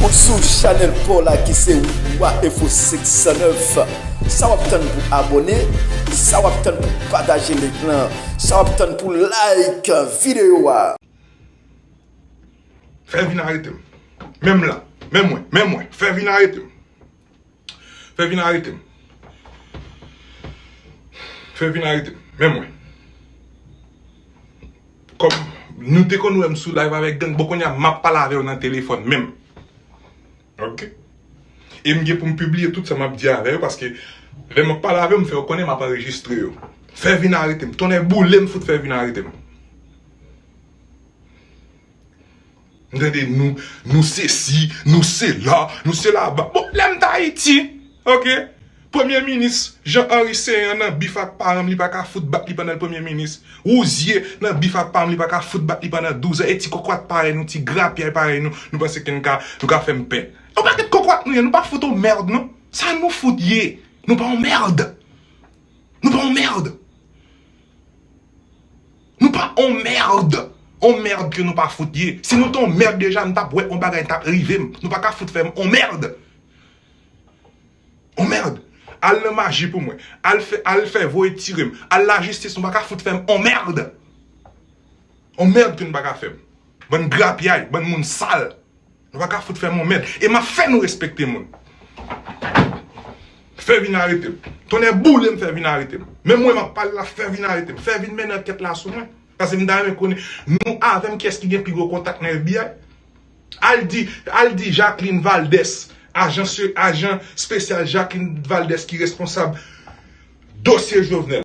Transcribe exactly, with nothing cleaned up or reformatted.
Ou sou chanèl pa w la ki se Wa Enfo senk san nèf. Sa w ap tann pou abòne? Sa w ap tann pou pataje link lan? Sa w ap tann pou like videyo a? Fè vin arete m. Menm la. Men mwen. Men mwen. Fè vin arete m. Fè vin arete m. Fè vin arete m. Men mwen. Kòm nou te konn wè m sou live avèk gang, bon, kounye a m ap pale avè w nan telefòn menm. Ok? E m gen pou m pibliye tout sa m ap di avè yo, paske lè m ap pale avè yo, m fè yo konnen m ap anrejistre yo. Fè vin arete m. Tonnè boule m fout fè vin arete m. M tande nou, nou sesi, nou sela, nou sela ba. Bon, lè m t Ayiti, ok? Premye minis Jean Henry Céant nan bif ak paran m, li pa ka fout bat li pandan l premye minis. Wouzye nan bif ak paran m, li pa ka fout bat li pandan douz an. E ti kokwat parèy nou, ti grapyay parèy nou, nou panse ke n ka, nou ka fè m pè. Yon pakèt kokwat nou ye, nou pa fout on mèd non. Sa nou fout ye? Nou pa on mèd. Nou pa on mèd. Nou pa on mèd. On mèd ke nou pa fout ye. Si nou te on mèd deja, m t ap wè on bagay t ap rive m. Nou pa ka fout fè m on mèd. On mèd. Al nan maji pou mwen. Al fè, al fè voye tire m. Al lajistis, nou pa ka fout fè m on mèd. On mèd ke nou pa ka fè m. Bann grapyay, bann moun sal. Nou pa ka fout fè m on mèd. E m ap fè nou respekte moun. Fè vin arete m. Tonnè boule m, fè vin arete m. Menm mwen m ap pale la, fè vin arete m. Fè vin mennen ankèt la sou mwen. Paske m ta renmen konnen nou avè m kiyès ki gen pi gwo kontak nan F B I. Al di, al di Jacqueline Valdès, ajan se, ajan espesyal Jacqueline Valdès ki responsab dosye Jovenel.